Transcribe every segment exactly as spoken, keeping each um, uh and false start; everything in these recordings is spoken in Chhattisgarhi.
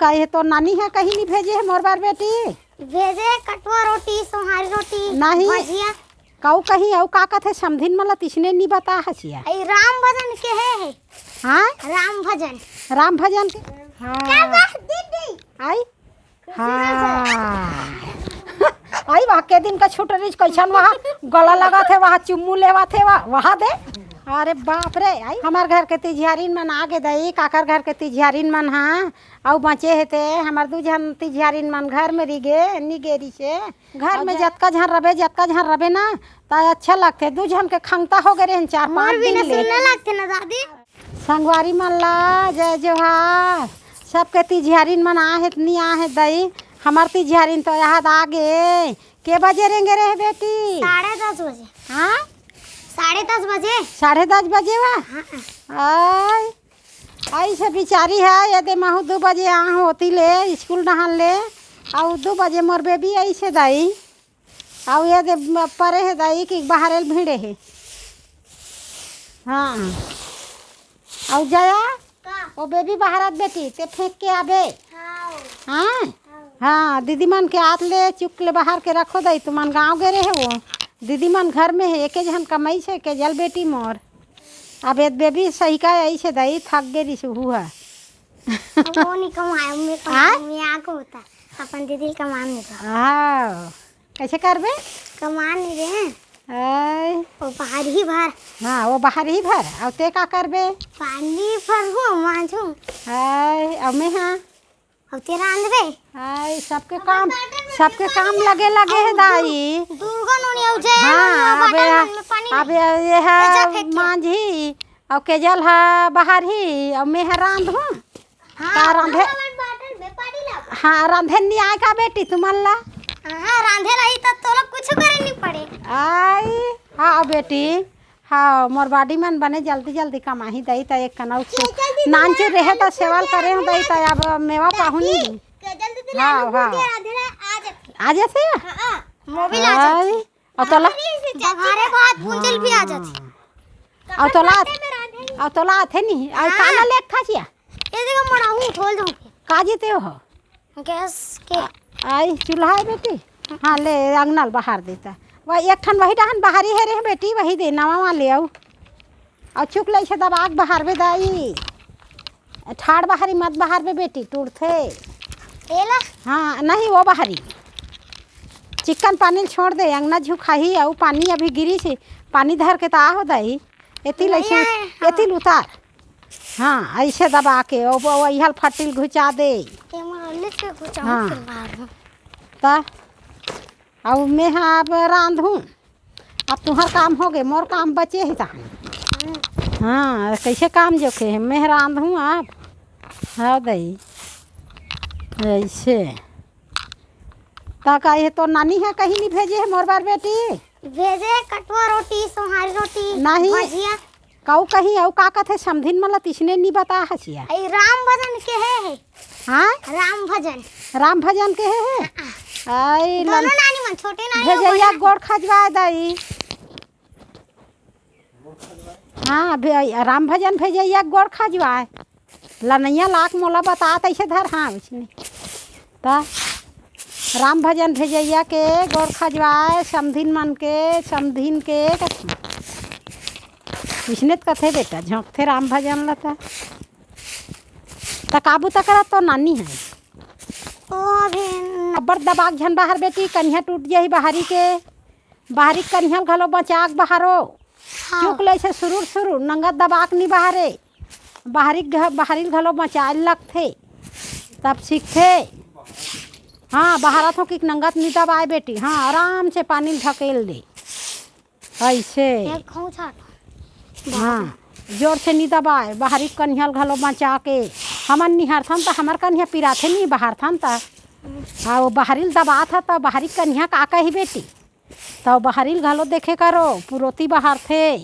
कहे तो नानी हे, कहीं नहीं भेजे हे मोर बर बेटी। भेजे कटवा रोटी, सोहारी रोटी, नहीं। भजिया। काऊ कहीं अउ का कथे, समधिन मन ला तिसने नहीं बता हसिया। आई राम भजन के हे, हे। हाँ? राम भजन। राम भजन के? हाँ। क्या बात दीदी? आई? हाँ। आई वाह, के दिन का छुटरिच कैसन वहाँ गला लगा थे, वहाँ चुम्मू लेवा थे, वहाँ, वहाँ दे। अरे बाप रे, आई हमार घर के तिजहारिन मन आगे दई, काकर घर के तिजहारिन मन, हाँ। अउ बचे हे ते, हमार दू झन तिजहारिन मन घर में रिगे, निगेरी से। घर में जतका झन रबे, जतका झन रबे ना, त अच्छा लगथे। दू झन के खंगता हो गए रहे चार पाँच दिन ले। सुनने लगथे ना दादी। संगवारी मन ला जय जोहार। सबके तिजहारिन मन आहे, इतनी आहे दई। हमार तिजहारिन तो याद आ गे। के बजे रेंगे रहे बेटी? साढ़े दस बजे। हाँ? साढ़े दस बजे। साढ़े दस बजे वा? हाँ। आय, ऐसे बिचारी है, ये दे महू दू बजे आ होती ले, स्कूल नहान ले, अउ दू बजे मोर बेबी ऐसे दाई। अउ ये दे म-, परे हे दाई कि बाहरे ल भिड़े हे। हाँ। अउ जया, का? वो बेबी बाहर आत बेटी, ते फेंक के आबे। हाँ। हाँ? हाँ। हाँ, दीदी मन के आत ले चुक ले बाहर के रखो दाई, तुमन गाँव गे रहे वो। दीदी मन घर में हे, एके झन कमाई से के जल बेटी मोर। अब ये बेबी सही का ऐसे दाई थक गे रिस उहू हा। अब वो नहीं कमाए, मैं आय? कमाए, मैं आके होता। अपन दीदी कमान नहीं था। हाँ। कैसे करबे? कमान नहीं रे। आय। वो बाहर ही भर। हाँ, वो बाहर ही भर। अउ ते का करबे? पानी भर हूँ, मांझू। आय, अब मैं हाँ। अब ते रांधबे। आय, सबके काम, सबके काम लगे लगे हे दाई। दुर्गा नोनी अउ जय हाँ, नोनी अउ अबे, बाटा नोनी में पानी अबे नहीं। ये है ऐसा फेंक के। मांझी, अउ केजल हा बाहर ही, अउ मैं हा रांध हूँ। हाँ, का रांधे? हमार बाटल में पानी लाओ। हाँ, रांधे नहीं आय का बेटी तुमन ला? हाँ, रांधे रही त तोला कुछ करे नहीं पड़े। आई, हाँ बेटी, हाँ, मोर बाडी मन बने जल्दी जल्दी कमाही दई त एक कनौ के जल्दी नानचुर रहे त सेवल करे हूँ दई त अब मेवा पाहू नहीं। के जल्दी हाँ, हाँ। रांधे रहे, आ जाते। आ जाते? हाँ, मोबिल आ जाते। आई, अउ तोला? अरे, चाची, हमारे बात भूंजल भी आ जाती। हाँ। अउ तोला, अउ तोला आथे नहीं? अउ हाँ। काला लेक था जिया? ये देखो, मड़ा हूँ, खोल दूँ। का जीते हो? गैस के। आ-, आई, चूल्हा है बेटी? हाँ, ले, अंगना ल बाहर देता। वह एक ठन वही डहन बाहरी है रे बेटी, वही दे, नवा वाले आऊ। अउ चुक ले, इसे दबा के बाहर बे दाई। ठाड़ बाहरी मत बाहर बे बेटी, टूटथे। एला? हाँ, नहीं, वो बाहरी। चिक्कन पानी ल छोड़ दे, अंगना झुकाही, अउ पानी अभी गिरी से, पानी धर के त आ हो दाई। एती नहीं लइसे, आए, हाँ। एती ल उतार। हाँ, ऐसे दबा के, ओ, ओ, इहल फट्टी ल घुचा दे। ये मैं अलग से घुचाऊँ हाँ। फिर बाहर में। त, अब मैं हाँ अब रांधूँ। अब तुहर काम हो गए, मोर काम बचे ही तहां। हाँ, कैसे काम जोखे है? मैं रांधूँ आप। हाँ दई। ऐसे। त का ये तो नानी है, कहीं नहीं भेजे है मोर बर बेटी? भेजे कटवा रोटी, सोहारी रोटी, नहीं। भजिया। काऊ कहीं अउ का कथे समधिन मन ला तिसने नहीं बता हसिया। ए, राम भजन के हे, हे। हाँ? राम भजन। राम भजन के हे, हे? हाँ। आई दोनों नानी मन, छोटे नानी अउ भेजैया बड़े। गोड़ खजवाए दाई। हाँ, भे-, राम भजन भेजैया गोड़ खजवाए। लनैया लाख मोला बता तैसे धर, हाँ, उसने। त राम भजन भेजैया के गोड़ खजवाए, समधिन मन के, समधिन के कथे। उसने त कथे बेटा, झोंकथे राम भजन ल त। त काबू त करत तो नानी है। ओ अभी न- अब्बड़ दबाक झन बाहर बेटी, कनिहा टूट जाही बाहरी के। बाहरी कनिहा ल घलो बचा के बाहरो। हाँ। चुक ले से सुरुर सुरुर, नंगत दबाक नी बाहरे। बाहरी घ-, बाहरी घलो बचाए लगथे, तब सीखथे। हाँ, बाहर आथो कि नंगत नी दबाए बेटी। हाँ, आराम से पानी ढकेल दे। ऐसे। एक खाऊं छाट। हाँ, जोर से नी दबाए, बाहरी कनिहा ल घलो बचा के। हमन निहारथन त हमर कनिहा पिराथे नी, बाहरथन त। हाँ, वो बाहरी ल दबात ह त बाहरी कनिहा का कही बेटी? त बहरी ल घलो देखे करो, पुरोती बहारथे।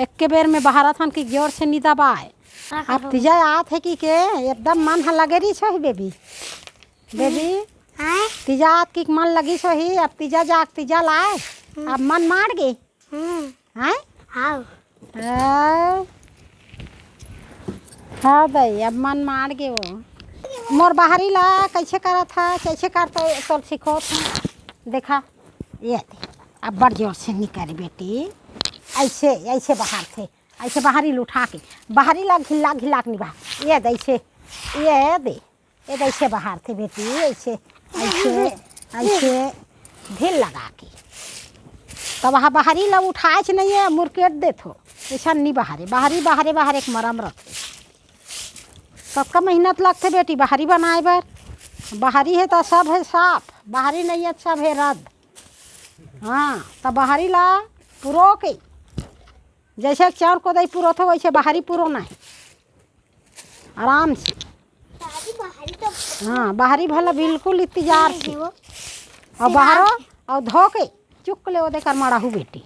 एक्के बेर में बहारत हन कि जोर से नी दबाए। अब तीजा आत हे कि के एकदम मन ह लगे रहिस होही बेबी। बेबी, आय? तीजा आत कि मन लगिस होही, अब तीजा जाग, तीजा लाए। हम्म। अब मन माड़ गे। हम्म। हैं? हाव। हाव। हाँ दाई, अब मन माड़ गे वो। मोर बाहरी ला कइसे करत हस, कइसे करत हस, तोर सिखोत हँव। देखा, ये दे, अब्बड़ जोर से नइ करे बेटी, अइसे, अइसे बहारथे, अइसे बाहरी ल उठा के, बाहरी ला घिल्ला घिल्ला के नइ बहार, ये दे, अइसे, ये दे, ये दे, अइसे बहारथे बेटी, अइसे, अइसे, अइसे ढील लगा के, तब वहाँ बाहरी ला उठाएच नइ हे, मुरकेट देथो, अइसन नइ बहारे, बाहरी, बाहरे, बाहरे के मरम रथे। कतका मेहनत लगथे बेटी बाहरी बनाए बर। बाहरी हे त सब हे साफ, बाहरी नइ हे त सब हे रद्द। हाँ, त बाहरी ला पुरो के, जइसे चाउर कोदई पुरोथे वइसे बाहरी पुरोना हे, आराम से। दादी, बाहरी तो हाँ, बाहरी भला बिल्कुल इतजार से। अउ बाहरो, अउ धो के चुक ले ओदे कर मड़ाहू बेटी।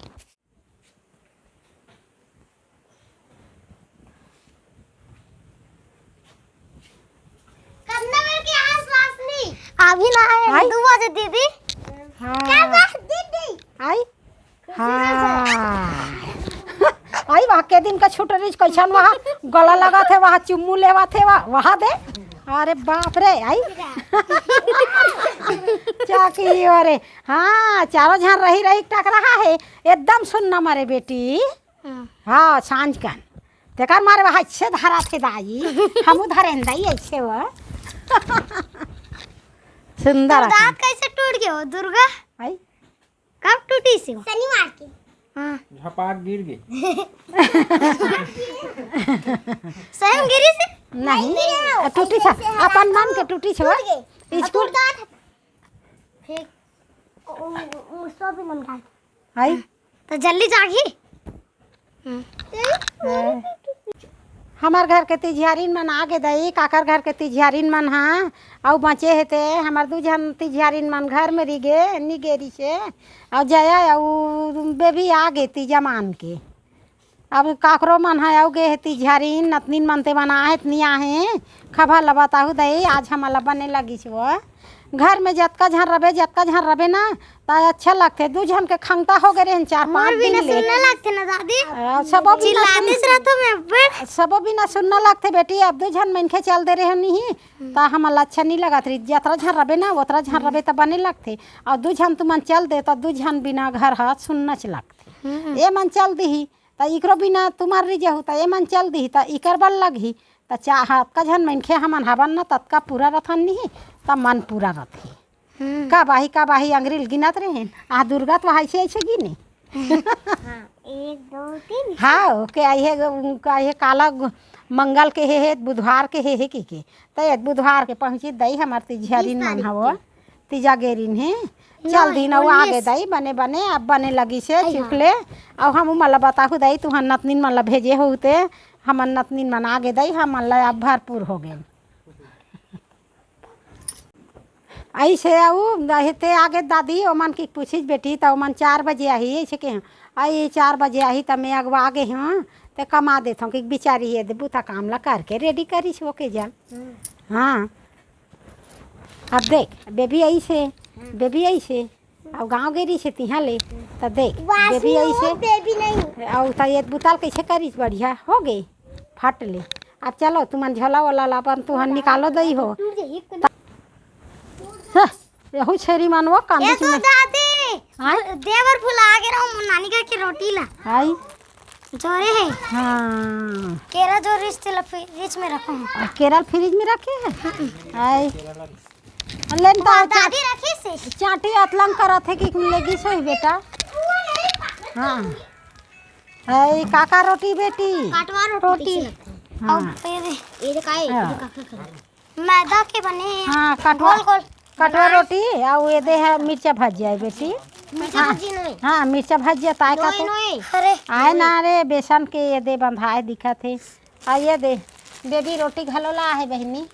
कतना बजे के आसपास नहीं? अभी ना आए, आई? दू बजे दीदी। हाँ। क्या बात दीदी? आई? हाँ। आई, वहाँ के दिन का छुटरिच कइसन वहाँ गला लगाथे, वहाँ चुम्मू लेवाथे, वहाँ, वहाँ दे। अरे बाप रे, आई। चाकी, अरे हाँ, चारों झन रही रही टकराहा हे, एकदम सुन्ना मरे बेटी। हाँ। हाँ, सांझ कन। तेकर मारे वह अइसे धराथे दाई, हमू धरेन दाई अइसे वो। सुंदर तोर अकन। दाँत कइसे टूट गे हो दुर्गा? आई? कब टूटिस वो? शनिवार के। हाँ। झपाक गिर गे। सही में गिरिस हे? नहीं, नहीं गिरे हो। टूटिस हे, अइसे अपन मन के टूटिस हे। टूट गे। स्कूल। अउ तोर दाँत फेंक, ओ, ओ, ओ, सब ही नम डाल। आई? त जल्दी जागी। हम्म। हमर घर के तिजहारिन मन आगे दई, काकर घर के तिजहारिन मन हा, अउ बचे हे ते हमर दू झन तिजहारिन मन घर में रिगे, नि गे रिसे, अउ जया अउ बेबी आगे तीजा मान के। अब काकरो मन हा अउ गे हे तिजहारिन, नतनिन मन ते मन आहे, नि आहे, खबर ल बताहू दई, आज हमन ल बने लगिस वो। घर में जतका झन रबे, जतका झन रबे ना, त अच्छा लगथे। दू झन के खंगता हो गे रेहेन चार पाँच दिन ले। सुन्ना लगथे ना दादी? आ, सबो बिना चिल्लाते सुन-, से रहथो मैं अब्बड़। सबो बिना सुन्ना लगथे बेटी। अब दू झन मनखे चल दे रेहेन नहीं, त हमन ला अच्छा नहीं लगत रही। जतरा झन रबे ना, ओतरा झन रबे त बने लगथे। अउ दू झन तुमन चल दे, त दू झन बिना घर ह सुन्नाच लगथे। हम्म। ए मन चल दिही, त इकरो बिना तुमन रहि जहू, त ए मन चल दिही, त इकर बल लगही। त चाहे अतका झन मनखे हमन हवन न, ततका पूरा रथन नहीं, त मन पूरा रथे। हम्म। कब आही, कब आही, अंगरी ल गिनत रहेन। आ दुर्गा तो अइसे, अइसे गिने। हाँ, एक, दो, तीन। हाँ, ओके, आई हे, उनका आई हे, काला गु-, मंगल के हे, हे, बुधवार के हे, हे, की के। त ये बुधवार के पहुँची दई, हमर तिजहरिन मन हवो। तीजा गेरिन हे। चल दिन अउ आगे दई, बने बने, अब बने लगिस हे, चुक ले। अउ हमू मन ल बताहू दई, तुहर नतनिन मन ल भेजे होहू ते, हमर नतनिन मन आगे दई, हमन ल अब भरपूर हो गेन। अइसे अउ हे ते आगे दादी, ओमन के पूछिस बेटी, त ओमन चार बजे आही, अइसे के, "आई, चार बजे आही, त मैं अगवा गे हूँ, ते कमा देथों," कि बिचारी ये दे बूता काम ला करके ready करिस ओके जल। हम्म। हाँ। अब देख, बेबी अइसे, हम्म। बेबी अइसे, अउ गाँव गे रिसे तिहाँ ले, त देख, वासु बेबी अइसे, बेबी नहीं। अउ त ये बुता ल कइसे करिस, बढ़िया हो गे, फट ले। अब चलो, तुमन झोला वोला ला अपन तुहन निकालो दई हो। टूट जाही, एक तो हाँ, यहू छेरी मन वो कांदी ये तो में। दादी, हाँ? देवर भुला गे रहो, नानी घर के रोटी ला। आई? जोरे हे। हाँ। केरा जोरे, इसते ला फ्रिज में रखो। आ, केरा फ्रिज में रखे हैं? हम्म। आई। लेन तो वाह, चा-, दादी रखिस हे। चाटी अतलंग करत हे कि लेगिस होही बेटा। हाँ। आई, काका रोटी बेटी। काटवा रोटी रोटी। कइसे लगथे? हाँ। अउ ये दे, ये दे का हे? हाँ। ये दे का, का, का? मैदा के बने हे। हाँ, कटवा, गोल गोल कटवा बनाए। रोटी, अउ ये दे हे मिर्चा भजिया हे बेटी। मिर्चा हाँ, भजिया नहीं। हाँ, मिर्चा भजिया ताय का नोई, तो। नोई। अरे। आय ना रे, बेसन के ये दे बंधाए दिखत हे। अउ ये दे, बेबी रोटी घलो ला हे बहिनी।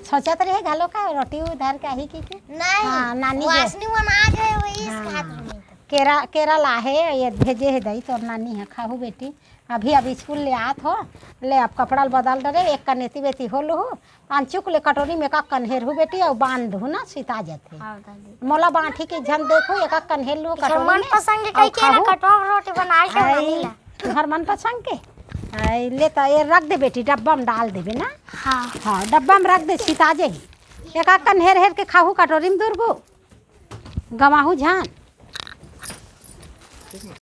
सोचत रहे घलो का रोटी उधर के आही कि के? नहीं, हाँ, नानी के। वासनी मन आ जाए, वही इस हाँ। खात में तो। केरा, केरा ला हे, ये भेजे हे दई, तोर नानी हे, खाहू बेटी। अभी, अभी स्कूल ले आत हो, ले अब कपड़ा ल बदल डरे, एक कन एती बेती हो लुहू, पान चुक ले कटोरी में का कन हेरहू बेटी, अउ बांध दहू ना, सिता जाथे। हाँ, दादी। मोला बांठी के झन देखहू, एक कन हेर लुहू कटोरी में, मनपसंद के अउ कही के ना खाहू। कटवा रोटी बनाए के हाय, नानी ला। तुहर मनपसंद के? आय, ले त ये रख दे बेटी, डब्बा में डाल देबे ना। हाँ। हाँ, डब्बा में रख दे, छिता जाही। एक आध कन हेर हेर के खाहू कटोरी में दुर्गू, गंवाहू झन।